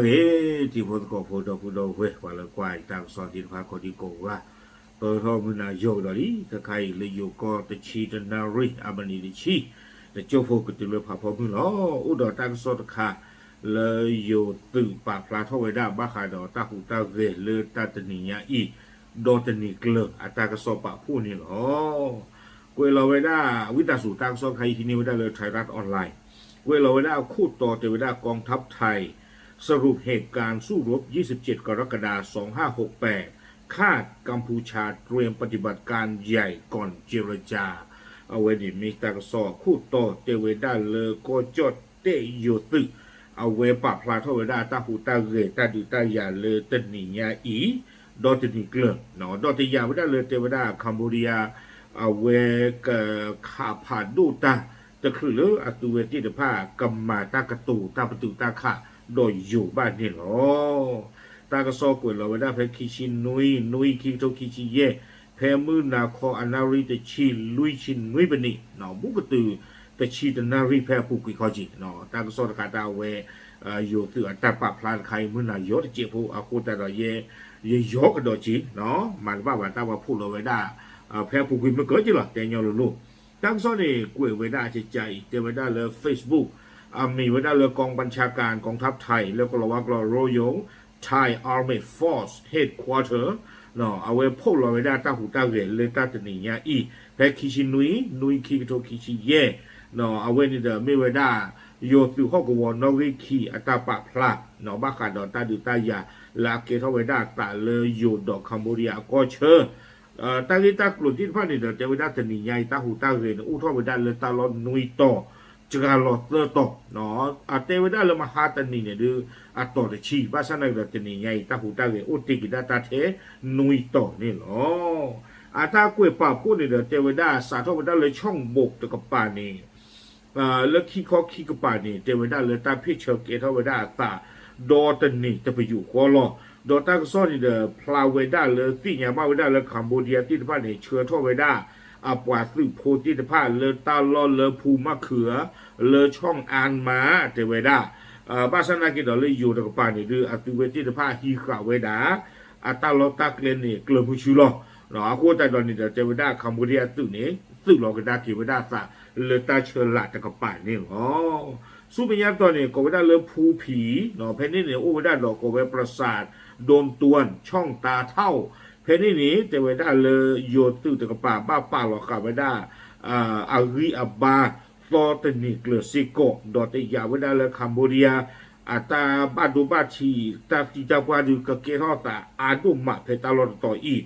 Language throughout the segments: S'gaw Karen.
ဂ့ၤ တံၤဖိသကိးဖိဒီပုၢ်ဒီဝဲၢ် ပှၤလၢကွၢ်တၢ်ကစီၣ်သ့ၣ်တဖၣ်ကိးဒံကိးဂၤ, တီထီၣ်မုၢ်နၤယိာ်ကဒီးလံ ခဲခါအံၤလၢယိၤကီၢ်တဆံတနၣ်ရံၣ် အမံးနံးတဆံ, နကၠိဖိကတုၤလၢဖးဖီမုၢ်လီၤ. အိၣ်ဒီးတၢ်ကစီၣ်တခါ လၢယိၤသုးပာ်ဖျါထီၣ်ဝဲဒၣ်ဘၣ်ဃးဒီးတၢ်ဟူးတၢ်ဂဲၤလၢတၢ်တနံၤညါအံၤ ဒီတနံၤကျၢၤအတၢ်ကစီၣ်ပာ်ဖှိၣ်န့ၣ်လီၤ. ကွဲးလီၤဝဲဒၣ် ဝံသးစူၤ တၢ်ကစီၣ်တခါအံၤဟံးန့ၢ်ဝဲဒၣ်လၢ Thairath Online, ကွဲးလီၤဝဲဒၣ်အခိၣ်တီတဲဝဲဒၣ် กองทัพไทยสรุปเหตุการณ์สู้รบยี่สิบเจ็ดกรกฎาคมสองห้าหกแปด คาดกัมพูชาเตรียมปฏิบัติการใหญ่ก่อนเจรจา အဝဲန့ၣ်မ့ၢ်တၢ်ကစီၣ်အခိၣ်တီတဲဝဲဒၣ်လၢကီၢ်ကၠီၣ်တဲၣ်ယိၤသုး အဝဲပာ်ဖျါထီၣ်ဝဲဒၣ်တၢ်ဟူးတၢ်ဂဲၤတၢ်ဒုးတၢ်ယၤလၢတနံၤညါအံၤ ဒီတနံၤကျၢၤ, ဒီးတယာ်ဝဲဒၣ်လၢတဲဝဲဒၣ် Cambodia အဝဲကခးဖးဒိၣ်တၢ်တချုးလၢအသုဝဲသ့ၣ်တဖၣ် ကမၤတၢ်ကတိၤတၢ်ပတုာ်တၢ်ခး ဒီးယိၤဘၣ်န့ၣ်လီၤ. တၢ်ကစီၣ်ကွဲးလီၤဝဲဒၣ်ဖဲခံဆံနွံ နွံ ခံကထိခံဆံယဲၢ်, ဖဲမုၢ်နၤခီအနၣ်ရံၣ်တဆံ လွံၢ်ဆံနွံပနံး, ဘူးကတုၤတဆံတနၣ်ရံၣ်ဖဲအပူၤကွံာ်ခီက့ၤ, တၢ်ကစီၣ်တခါတၢ်အဝဲ ယိၤသုးအတၢ်ပာ်ဖျါတခါအံၤ မုၢ်နၤယိာ်တစဲးဖိအဃိသတးဒီး ယဲ ယယီၤကဒီးက့ၤ, မၤတဘၣ်ဘၣ် တၢ်ပာ်ဖှိၣ်လီၤဝဲဒၣ် ဖဲအပူၤကွံာ်မုၢ်ကၢက့ၤလီၤ တဲညီလိၤလိၤ. တၢ်ကစီၣ်န့ၣ် ကွဲးဝဲဒၣ်အကကးအံၤ တဲဝဲဒၣ်လၢ Facebook အမံၤဝဲဒၣ်လၢ กองบัญชาการกองทัพไทย လၢကိၤလၤဝါကျိာ် Royal Thai Armed Force Headquarter အဝဲဖီၣ်လီၤဝဲဒၣ်တၢ်ဟူးတၢ်ဂဲၤလၢတၢ်တနံၤညါအံၤ ဖဲခံဆံနွံ နွံ ခံကထိခံဆံယဲၢ်, အဝဲန့ၣ်ဒီးမ့ၢ်ဝဲဒၣ် ယိၤသုးဟီၣ်ကဝီၤနီၣ်ဂံၢ်ခံအတၢ်ပာ်ဖျါ ဘၣ်ဃးဒီးတၢ်ဒုးတၢ်ယၤ လၢအကဲထီၣ်ဝဲဒၣ်အသးလၢယိၤဒီး Cambodia အကီၢ်ဆၢ တၢ်ဂ့ၢ်တၢ်ကျိၤသ့ၣ်တဖၣ်န့ၣ်ဒီး တဲဝဲဒၣ်တနံၤညါအံၤ တၢ်ဟူးတၢ်ဂဲၤန့ၣ် အိၣ်ထီၣ်ဝဲဒၣ်လၢတၢ်လီၢ်နွံတီၤ စှၤလီၤသၢတီၤ, အတဲဝဲဒၣ်လၢမဟါတနံၤန့ၣ်ဒုး အတီၤတဆံ ဘၣ်ဆၣ်သနာ်က့ဒီး တနံၤညါအံၤ တၢ်ဟူးတၢ်ဂဲၤအိၣ်တ့ၢ်က့ၤဒၣ်တၢ်ထဲနွံတီၤန့ၣ်လီၤ. အတၢ်ကွဲးပာ်ဖှိၣ်န့ၣ်ဒီး တဲဝဲဒၣ် စးထီၣ်ဝဲဒၣ်လၢ ဆီၣ်ဘိးတကပၤန့ၣ် လၢခံခီခံကပၤန့ၣ် တဲဝဲဒၣ်လၢတၢ်ဖ့ၣ်ဆၢကဲထီၣ်ဝဲဒၣ်အသး ဒီတနံၤတပယူာ်ဃီလီၤ. ဒီးတၢ်ကစီၣ်န့ၣ်ဒီး ဖျါဝဲဒၣ်လၢသ့ၣ်ညါဘၣ်ဝဲဒၣ်လၢ Cambodia သ့ၣ်တဖၣ်န့ၣ် ဆှၢထီၣ်ဝဲဒၣ် အပှၤသုးဖိသ့ၣ်တဖၣ်လၢတၢ်လီၢ်လၢဖူမၣ်ခုးဧၢ လၢဆီၣ်အါမး တဲဝဲဒၣ် ဘၣ်ဆၣ်သနာ်က့ဒီးလၢယိၤတကပၤန့ၣ်ဒုး အသုဝဲသ့ၣ်တဖၣ်ဟံးဃာ်ဝဲဒၣ် အတၢ်လီၢ်တၢ်ကျဲန့ၣ် ကျၢၤမုဆူလီၤ. အဃိသတးဒီးန့ၣ်ဒီး တဲဝဲဒၣ် Cambodia သုးန့ၣ် သုးလီၤကဒါက့ၤဝဲဒၣ်အသး လၢတၢ်ဆၢလၢ်တကပၤန့ၣ်လီၤ. ဆူမဲာ်ညါတတီၤန့ၣ် ကိးဝဲဒၣ်လၢဖူဖံး, ဖဲန့ၣ်န့ၣ် အိၣ်ဝဲဒၣ်ဒီးကိးဝဲ ပရၢစး ဒိၣ်တွၣ် ဆီၣ်တၤထီၣ်, ဖဲန့ၣ်န့ၣ် တဲဝဲဒၣ်လၢယိၤသုးတကပၤဘၣ်ပာ်လီၤဃာ်ဝဲဒၣ် အဂံၢ်အဘါ သီတနံၤကျၢၤစ့ၢ်ကီး ဒီးတယာ်ဝဲဒၣ်လၢ Cambodia အတၢ်ဘၣ်ဒိဘၣ်ထံး တၢ်သံတၢ်ပှၢ်ဒုးကကဲထီၣ်သးအါဒိၣ်မးဖဲတၢ်လီၢ်တတီၤ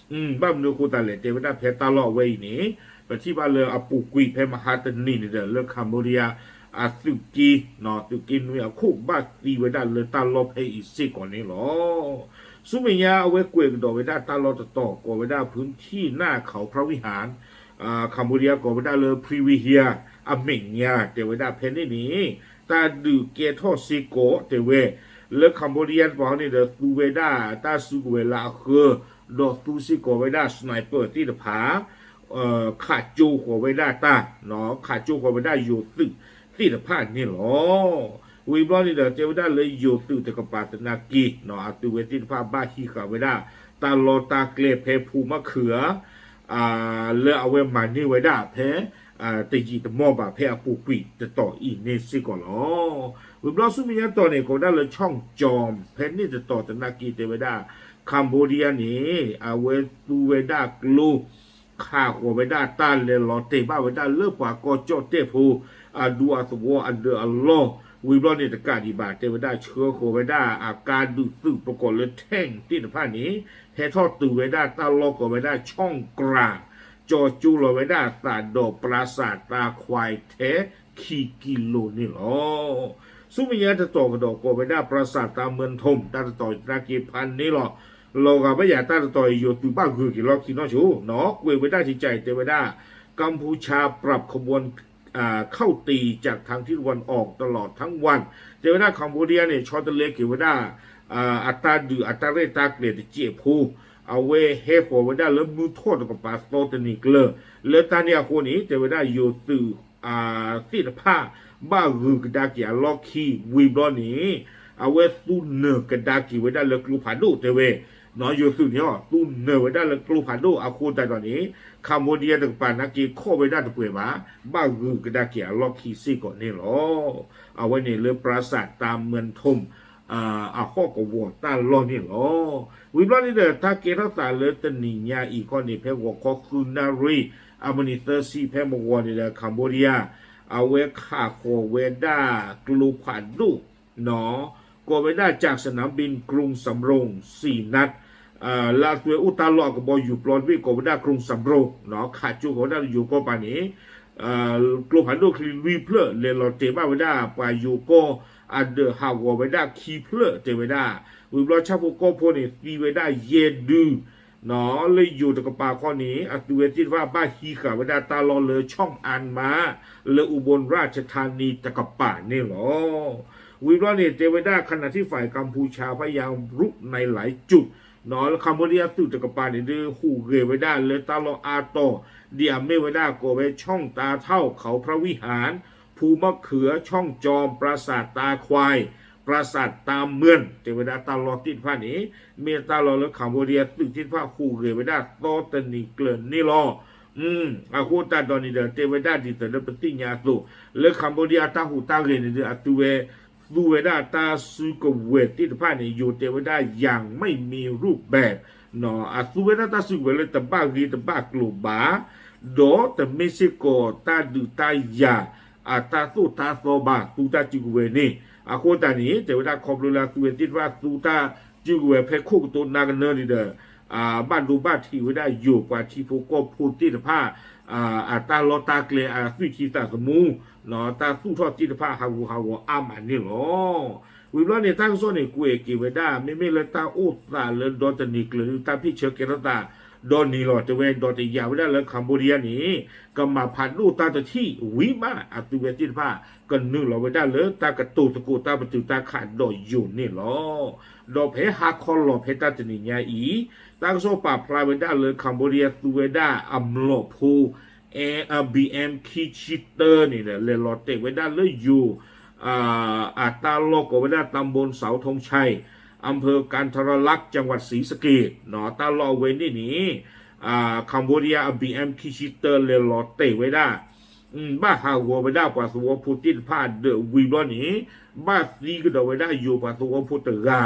အံၤ ဘၣ်မနုၤအဃိသတးလဲၣ် တဲဝဲဒၣ်ဖဲတၢ်လီၢ်အဝဲအံၤန့ၣ် ပထံၣ်ဘၣ်လၢအပူၤကွံာ်ဖဲမဟါတနံၤန့ၣ်ဒီး လၢ Cambodia အသုးက့ သုးက့နွံအခိၣ်ဘၣ်သံဝဲဒၣ်လၢတၢ်လီၢ်ဖဲအံၤစ့ၢ်ကီးန့ၣ်လီၤ. ဆူမဲာ်ညါအဝဲကွဲးကဒီးဝဲဒၣ်တၢ်လီၢ်တတီၤ ကိးဝဲဒၣ် พื้นที่หน้าเขาพระวิหาร Cambodia ကိးဝဲဒၣ်လၢ Preah Vihear အမဲာ်ညါ တဲဝဲဒၣ်ဖဲန့ၣ်န့ၣ် တၢ်ဒုးကဲထီၣ်စ့ၢ်ကီးတဲဝဲ လၢ Cambodia တပၤန့ၣ်ဒီး သူဝဲဒၣ်တၢ်စုကဝဲၤလၢအဃၢ ဒီးသူစ့ၢ်ကီးဝဲဒၣ် sniper သ့ၣ်တဖၣ် ခးကၠိဃီၤဝဲဒၣ်တၢ်, ခးကၠိဃီၤဝဲဒၣ်ယိၤသုးသ့ၣ်တဖၣ်န့ၣ်လီၤ. ဝံၤဘျီန့ၣ်ဒီး တဲဝဲဒၣ်လၢယိၤသုးတကပၤသနာ်က့ အသုဝဲသ့ၣ်တဖၣ်ဘၣ်ဟံးဃာ်ဝဲဒၣ် တၢ်လီၢ်တၢ်ကျဲဖဲဖူမၣ်ခုးဧၢ လၢအဝဲမၤန့ၢ်ဝဲဒၣ်ဖဲ တယံာ်တမီၢ်ဘၣ်ဖဲအပူၤကွံာ်တတီၤအံၤန့ၣ်စ့ၢ်ကီးလီၤ. ဝံၤဘျီဆူမဲာ်ညါတတီၤန့ၣ် ကိးဝဲဒၣ်လၢ ဆီၣ်ကၠီမ် ဖဲန့ၣ်တတီၤသနာ်က့ တဲဝဲဒၣ် Cambodia န့ၣ် အဝဲသူဝဲဒၣ်ကျိ ခးဃီၤဝဲဒၣ်တၢ်လဲၤလီၤတဲာ်ဘၣ်ဝဲဒၣ်လၢ ပှၤကီၢ်ကၠီၣ်တဲၣ်ဖိ အဒူအသဝီအဒၢးအလီၢ် ဝံၤဘျီန့ၣ်တကးဒံးဘၣ် တဲဝဲဒၣ်ဆှၢဃီၤဝဲဒၣ်အကါဒုးသုး ပကိးလၢ tank သ့ၣ်တဖၣ်န့ၣ် ဟဲထီၣ်တုၤဝဲဒၣ်တၢ်လီၢ်ကိးဝဲဒၣ် ဆီၣ်ကြၢ် ကၠီကၠိလီၤဝဲဒၣ်အသးဒီး ပြၤစၢ်တၢ်ခွဲး ထဲခံကံလိၤန့ၣ်လီၤ. ဆူမဲာ်ညါတတီၤကဒီး ကိးဝဲဒၣ် ပြၤစၢ်တၢ်မၢၢ်ထိၣ် တၢ်တတီၤသနာ်က့ဖးန့ၢ်လီၤ. လီၤဂာ်ဘၣ်ယၤတၢ်တတီၤအံၤ ယိၤသုးဘၣ်ဂုာ်က့ၤလီၢ်ခံနီၢ်ဆိနီၤ ကွဲးဝဲဒၣ်ကကးအံၤ တဲဝဲဒၣ် กัมพูชาปรับขบวน เข้าตีจากทางทิศตะวันออกตลอดทั้งวัน တဲဝဲဒၣ် Cambodia န့ၣ် ဆီတလဲက့ၤဝဲဒၣ် အတၢ်ဒုးအတၢ်ရဲၣ်တၢ်ကျဲၤတစဲးဖိ အဝဲဟဲဃီၤဝဲဒၣ်လၢမုၢ်ထီၣ်တကပၤသီတနံၤကျၢၤ လၢတၢ်န့ၣ်အဃိန့ၣ် တဲဝဲဒၣ်ယိၤသုး သ့ၣ်တဖၣ် ဘၣ်ဂုာ်ကဒါက့ၤအလီၢ်ခံ ဝံၤဘျီန့ၣ် အဝဲသူနၢၤကဒါက့ၤဝဲဒၣ်လၢကျိဖးဒိၣ်တဲဝဲ, ယိၤသုးန့ၣ် သူနၢၤဝဲဒၣ်လၢကျိဖးဒိၣ်အဃိသတးဒီးန့ၣ် Cambodia တကပၤနာ်က့ခီၣ်ဝဲဒၣ်တပှဲၤဘၣ်, ဘၣ်ဂုၤကဒါက့ၤအလီၢ်ခံစ့ၢ်ကီးန့ၣ်လီၤ. အဝဲန့ၣ်လၢ ပြၤစး တၢ်မၢၣ်ထူမ် အဟီၣ်ကဝီၤတၢ်လီၢ်န့ၣ်လီၤ. ဝံၤဘျီန့ၣ်ဒီး တၢ်ကဲထီၣ်သးလၢတနံၤညါအံၤခီန့ၣ် ဖဲဂီၤခီဃုနၣ်ရံၣ် အမုၢ်နံၤသၢဆံ ဖဲမုၢ်ဂီၤန့ၣ်ဒီး Cambodia အဝဲခးဃီၤဝဲဒၣ်ကျိဖးဒိၣ် ကိးဝဲဒၣ် จากสนามบินกรุงสำโรง สี่นัด လၢအသွဲအိၣ်တၢ်လီၢ်အကဘီယူၤပျီတဘ့ၣ် ကိးဝဲဒၣ် กรุงสำโรง ခးကၠိဃီၤဝဲဒၣ်ယိၤကီၢ်ပၤန့ၣ် ကျိဖးဒိၣ်ချံလွံၢ်ဖျၢၣ် လဲၤလီၤတဲာ်ဘၣ်ဝဲဒၣ်ပှၤယိၤကီၢ် အဒၢးဟးဂီၤဝဲဒၣ်ခံဖျၢၣ်တဲဝဲဒၣ်, ဝံၤဘျီဆၣ်ဖိကီၢ်ဖိန့ၣ် သံဝဲဒၣ်ယဲၢ်ဒု လၢယိၤတကပၤခီန့ၣ် အသုဝဲသ့ၣ်တဖၣ်ဘၣ်ဟံးဃာ်ဝဲဒၣ်တၢ်လီၢ်လၢ ช่องอันมา လၢ อุบลราชธานี တကပၤန့ၣ်လီၤ. ဝံၤဘျီန့ၣ် တဲဝဲဒၣ် ขณะที่ฝ่ายกัมพูชาพยายามรุกในหลายจุด လၢ Cambodia သုးတကပၤန့ၣ်ဒုး ဟူးဂဲၤဝဲဒၣ်လၢတၢ်လီၢ်အါတီၤ ဒ်အမ့ၢ်ဝဲဒၣ်ကိးဝဲ ช่องตาเถ้า เขาพระวิหาร ภูมะเขือ ช่องจอม ปราสาทตาควาย ปราสาทตาเมือน တဲဝဲဒၣ်တၢ်လီၢ်သ့ၣ်တဖၣ်န့ၣ် မ့ၢ်တၢ်လီၢ်လၢ Cambodia သုးသ့ၣ်တဖၣ်ဟူးဂဲၤဝဲဒၣ်သီတနံၤကျၢၤန့ၣ်လီၤ. အဃိသတးဒီးန့ၣ်ဒီး တဲဝဲဒၣ်ဒ်သိးလၢပသ့ၣ်ညါအသိး လၢ Cambodia အတၢ်ဟူးတၢ်ဂဲၤန့ၣ်ဒီး အသုဝဲ သူဝဲဒၣ်တၢ်စုကဝဲၤသ့ၣ်တဖၣ်န့ၣ် ယိၤတဲဝဲဒၣ် อย่างไม่มีรูปแบบ အသူဝဲဒၣ်တၢ်စုကဝဲၤလၢတဘၣ်ဂ့ၤတဘၣ်ကျိၤဘၣ်, ဒီးတမ့ၢ်စ့ၢ်ကီးတၢ်ဒုးတၢ်ယၤ အတၢ်သိၣ်တၢ်သီဘၣ် သူတၢ်စုကဝဲၤန့ၣ်. အဃိသတးန့ၣ် တဲဝဲဒၣ်ခီဖျိလၢအသုဝဲသ့ၣ်တဖၣ်သူတၢ်စုကဝဲၤဖဲခိၣ်ကတိၤနါကနၢန့ၣ်ဒီး ဘၣ်ဒိဘၣ်ထံးဝဲဒၣ်ယိၤပှၤထံဖိကီၢ်ဖိသ့ၣ်တဖၣ် အတၢ်လီၢ်တၢ်ကျဲ အသွံၣ်ထံသးသမူ တၢ်သူၣ်ထီၣ်သ့ၣ်တဖၣ်ဟးဂူာ်ဟးဂီၤအါမးန့ၣ်လီၤ. ဝံၤဘျီန့ၣ် တၢ်ကစီၣ်န့ၣ် ကွဲးက့ၤဝဲဒၣ် မ့မ့ၢ်လၢတၢ်အိၣ်သးလၢဒီတနံၤကျၢၤဒုး တၢ်ဖ့ၣ်ဆၢကဲထီၣ်သးဒီနံၤလီၤ. တဲဝဲဒီးတယာ်ဝဲဒၣ်လၢ Cambodia န့ၣ် ကမၤဖးဒိၣ်တၢ်တထံၣ်ဝံၤမး အသုဝဲသ့ၣ်တဖၣ် ကနုာ်လီၤဝဲဒၣ်လၢတၢ်ကတိၤသကိးတၢ်ပတုာ်တၢ်ခးဒီးယိၤန့ၣ်လီၤ. ဒီးဖဲဟါခီလီၤဖဲတၢ်တနံၤညါအံၤ တၢ်ကစီၣ်ပာ်ဖျါဝဲဒၣ်လၢ Cambodia သူဝဲဒၣ်အမျိာ်ဖိ အဲ ဘီအမ် ခံဆံတၢန့ၣ်ဒီး လဲၤလီၤတဲာ်ဝဲဒၣ်လၢယိၤ အတၢ်လီၢ်ကိးဝဲဒၣ် ตำบลเสาธงชัย อำเภอกันทรลักษณ์ จังหวัดศรีสะเกษ တၢ်လီၢ်အဝဲန့ၣ်န့ၣ် Cambodia အ ဘီအမ် ခံဆံတၢ လဲၤလီၤတဲာ်ဝဲဒၣ် ဘၣ်ဟးဂီၤဝဲဒၣ်ပှၤသဝီဖိသ့ၣ်တဖၣ်ဒီးဝံၤဘျီန့ၣ် ဘၣ်သံကဒီးဝဲဒၣ်ယိၤပှၤသဝီဖိတဂၤ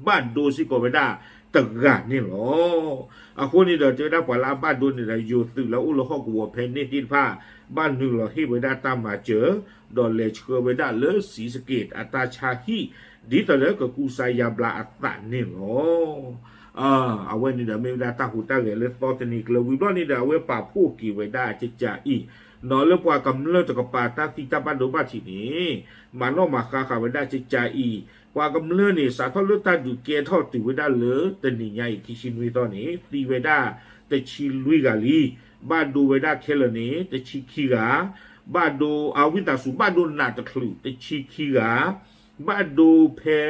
ဘၣ်ဒိစ့ၢ်ကီးဝဲဒၣ်တဂၤန့ၣ်လီၤ. အဃိန့ၣ်ဒီး တဲဝဲဒၣ်ပှၤလၢအဘၣ်ဒိန့ၣ်ဒီး ယိၤသုးလၢအအိၣ်လၢဟီၣ်ကဝီၤဖဲန့ၣ်သ့ၣ်တဖၣ် ဘၣ်နုာ်လီၤဟ့ၣ်ဝဲဒၣ်တၢ်မၤစၢၤ ဒီးလဲၤဆှၢဝဲဒၣ်လၢ ศรีสะเกษ အတၢ်ဆါဟံၣ် ဒ်သိးလၢကကူစါယါဘျါအသးန့ၣ်လီၤ. အဝဲန့ၣ်ဒီးမ့ၢ်ဝဲဒၣ်တၢ်ဟူးတၢ်ဂဲၤလၢသီတနံၤကျၢၤဝံၤဘျီန့ၣ်ဒီး အဝဲပာ်ဖှိၣ်က့ၤဝဲဒၣ်ကကးအံၤ နီၢ်လၢပှၤကမျၢၢ်တကပၤတၢ်သံတၢ်ဘၣ်ဒိဘၣ်ထံးန့ၣ် မၤနီၣ်မၤဃါဃာ်ဝဲဒၣ်ကကးအံၤ ပှၤကမျၢၢ်န့ၣ် စးထီၣ်လၢတၢ်ဒုးကဲထီၣ်တုၤဝဲဒၣ်လၢတနံၤညါအံၤ ခံဆံနွံသီန့ၣ် သံဝဲဒၣ်တဆံလွံၢ်ဂၤလံ. ဘၣ်ဒိဝဲဒၣ်ခဲလၢာ်န့ၣ် တဆံခံဂၤ ဘၣ်ဒိ အဝံသးစူၤ ဘၣ်ဒိနးတချုး တဆံခံဂၤ ဘၣ်ဒိဖဲ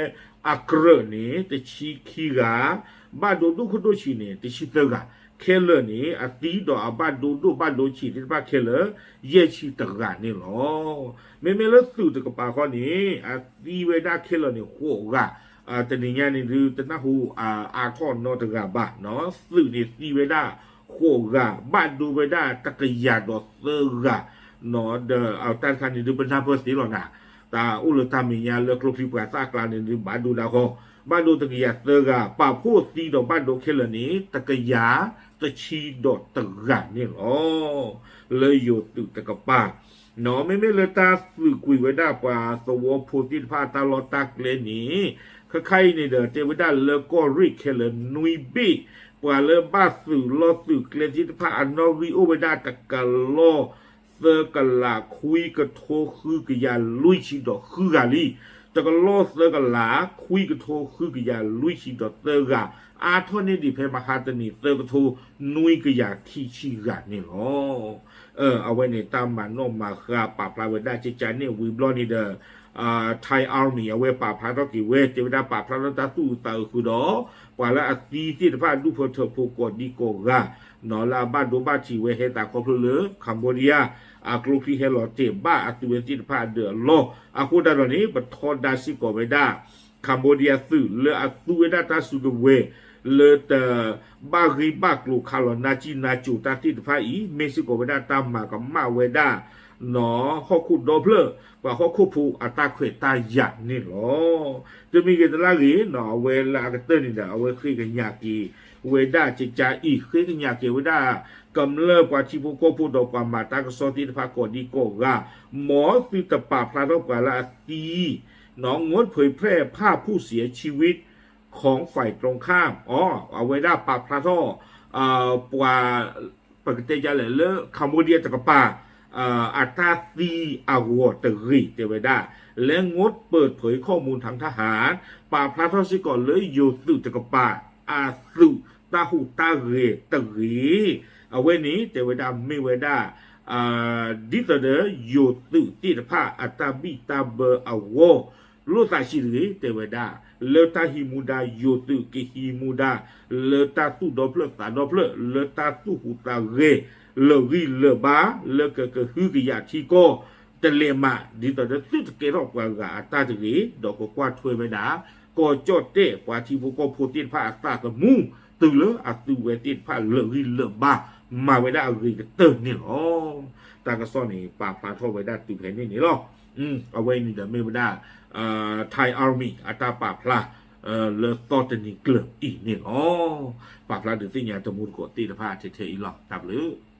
အကြၢးန့ၣ် တဆံခံဂၤ ဘၣ်ဒိဒိၣ်ခိၣ်ဒိၣ်ဆံးန့ၣ် တဆံသၢဂၤ ခဲလၢာ်န့ၣ် အသံဒီးအဘၣ်ဒိဒိၣ်ဘၣ်ဒိဆံးသ့ၣ်တဖၣ်ခဲလၢာ် ယဲၢ်ဆံတဂၤန့ၣ်လီၤ. မ့မ့ၢ်လၢသုးတကပၤဃီန့ၣ် အသံဝဲဒၣ်ခဲလၢာ်န့ၣ် ဃိးဂၤ တနံၤညါန့ၣ်ဒုး တနၢ်ဟူအါထီၣ်နီတဂၤဘၣ် သုးန့ၣ်သံဝဲဒၣ်ဃိးဂၤ ဘၣ်ဒိဝဲဒၣ်တကယၤဒီးသၢဂၤ ဒီးတၢ်တခါန့ၣ်ဒုး ပနၢ်ပၢၢ်သ့လီၤနၤ တၢ်အိၣ်လၢတၢ်မဲာ်ညါလၢကျိချံပှၤသၣ်ကျါန့ၣ်ဒုး ဘၣ်ဒိဒၣ်ဃီ ဘၣ်ဒိတကယၤသၢဂၤ ပာ်ဖှိၣ်သံဒီးဘၣ်ဒိခဲလၢာ်န့ၣ် တကယၤတဆံဒီးတဂၤန့ၣ်လီၤ. လၢယိၤသုးတကပၤ မ့မ့ၢ်လၢတၢ်သုးကွံာ်ဝဲဒၣ်ပှၤသဝီဖိသ့ၣ်တဖၣ်အတၢ်လီၢ်တၢ်ကျဲန့ၣ် ခဲခါအံၤန့ၣ်ဒီး တဲဝဲဒၣ်လၢကီၢ်ရ့ၣ်ခဲလၢာ်နွံဘ့ၣ် ပှၤလၢဘၣ်သုးလီၢ်သုးကျဲသ့ၣ်တဖၣ်အနီၣ်ဂံၢ်အိၣ်ဝဲဒၣ်တကလီၢ်သၢကလးခွံကထိဃုကယၤလွံၢ်ဆံဒီးဃုဂၤလံ. တကလီၢ်သၢကလးခွံကထိဃုကယၤလွံၢ်ဆံဒီးသၢဂၤ အါထီၣ်န့ၢ်ဒံးဖဲမဟါတနံၤသၢကထိနွံကယၤခံဆံဂၤန့ၣ်လီၤ. အဝဲန့ၣ် တၢ်မၤနီၣ်မၤဃါပာ်ဖျါဝဲဒၣ်ကကးန့ၣ်ဝံၤဘျီန့ၣ်ဒီး Thai Army အဝဲပာ်ဖျါထီၣ်က့ၤဝဲ တဲဝဲဒၣ်ပာ်ဖျါထီၣ်တၢ်သူၣ်အုးသးအုးဃုာ်ဒီး ပှၤလၢအသံသ့ၣ်တဖၣ်ဒူၣ်ဖိထၢဖိကိးဒံကိးဂၤ လၢအဘၣ်ဒိဘၣ်ထံးဝဲဟဲသးခီဖျိလၢ Cambodia အကျိချံဟဲလီၤတဲာ်ဘၣ်အသုးဝဲသ့ၣ်တဖၣ်အဒၢးအလီၢ် အဃိဒၣ်ဒီးန့ၣ် ပထီဒါစ့ၢ်ကီးဝဲဒၣ် Cambodia သုးလၢအသူဝဲဒၣ်တၢ်စုကဝဲၤ လၢတဘၣ်ဂ့ၢ်ဘၣ်ကျိၤခးလီၤနါစံၣ်နါစိၤတၢ်သ့ၣ်တဖၣ်အံၤ မ့ၢ်စ့ၢ်ကီးဝဲဒၣ်တၢ်မၤကမၣ်ဝဲဒၣ် နီၢ် ဟီၣ်ခိၣ်ဒီဖျၢၣ် ပှၤဟီၣ်ခိၣ်ဖိအတၢ်ခွဲးတၢ်ယာ်န့ၣ်လီၤ. တမံၤဂ့ၤတလါဂ့ၤ နီၢ် အဝဲလၢအကတၢၢ်န့ၣ်ဒီး အဝဲဃ့ကညးက့ၤဝဲဒၣ်ကကအံၤ ဃ့ကညးက့ၤဝဲဒၣ် ကမျၢၢ်ပှၤထံဖိကီၢ်ဖိဒီးပှၤမၤတၢ်ကစီၣ်သ့ၣ်တဖၣ်ကိးဒံကိးဂၤ မ်သုတပာ်ဖျါထီၣ်ပှၤလၢအသံ နီၢ် งดเผยแพร่ภาพผู้เสียชีวิตของฝ่ายตรงข้าม အီ အဝဲဒၣ်ပာ်ဖျါထီၣ် ပှၤ ပကတဲဒ်လဲၣ်လၢ Cambodia တကပၤ အတၢ်သံအဂီၢ်တဂ့ၤ တဲဝဲဒၣ် และงดเปิดเผยข้อมูลทางทหาร ပာ်ဖျါထီၣ်စ့ၢ်ကီးလၢယိၤသုးတကပၤ အသုးတၢ်ဟူးတၢ်ဂဲၤတဂ့ၤ အဝဲန့ၣ်တဲဝဲဒၣ်မ့ၢ်ဝဲဒၣ် ဒ်သိးဒီးယိၤသုးသ့ၣ်တဖၣ်အတၢ်ဘံၣ်တၢ်ဘၢအဂီၢ် လိၣ်သးဆံးတဂ့ၤ တဲဝဲဒၣ် လၢတၢ်ဟံးမူဒါယိၤသုးကဟံးမူဒါ လၢတၢ်သူၣ်ဒီဖျၢၣ်သးဒီဖျၢၣ် လၢတၢ်သူၣ်ဟူးသးဂဲၤ လၢာ်ဂံၢ်လၢာ်ဘါ လၢကကဟုကယာ်ထံကီၢ် တလဲၤမး ဒ်သိးဒီးသုတကဲထီၣ်ပှၤဂၤအတၢ်တဂ့ၤ ဒီးကကွၢ်ထွဲဝဲဒၣ် ကီၢ်ကၠီၣ်တဲၣ်ပှၤထံဖိကီၢ်ဖိသ့ၣ်တဖၣ်အသးသမူ တုၤလၢအသုးဝဲသ့ၣ်တဖၣ်လၢာ်ဂံၢ်လၢာ်ဘါ မၤဝဲဒၣ်အဂ့ၤကတၢၢ်န့ၣ်လီၤ. တၢ်ကစီၣ်န့ၣ် ပာ်ဖျါထီၣ်ဝဲဒၣ်တုၤဖဲန့ၣ်န့ၣ်လီၤ. အဝဲအံၤန့ၣ်ဒီးမ့ၢ်ဝဲဒၣ် Thai Army အတၢ်ပာ်ဖျါ လၢသီတနံၤကျၢၤအံၤန့ၣ်လီၤ. ပာ်ဖျါဒုးသ့ၣ်ညါတမူတကိးသ့ၣ်တဖၣ်ထဲထဲအံၤလီၤ. တၢ်ဘျုး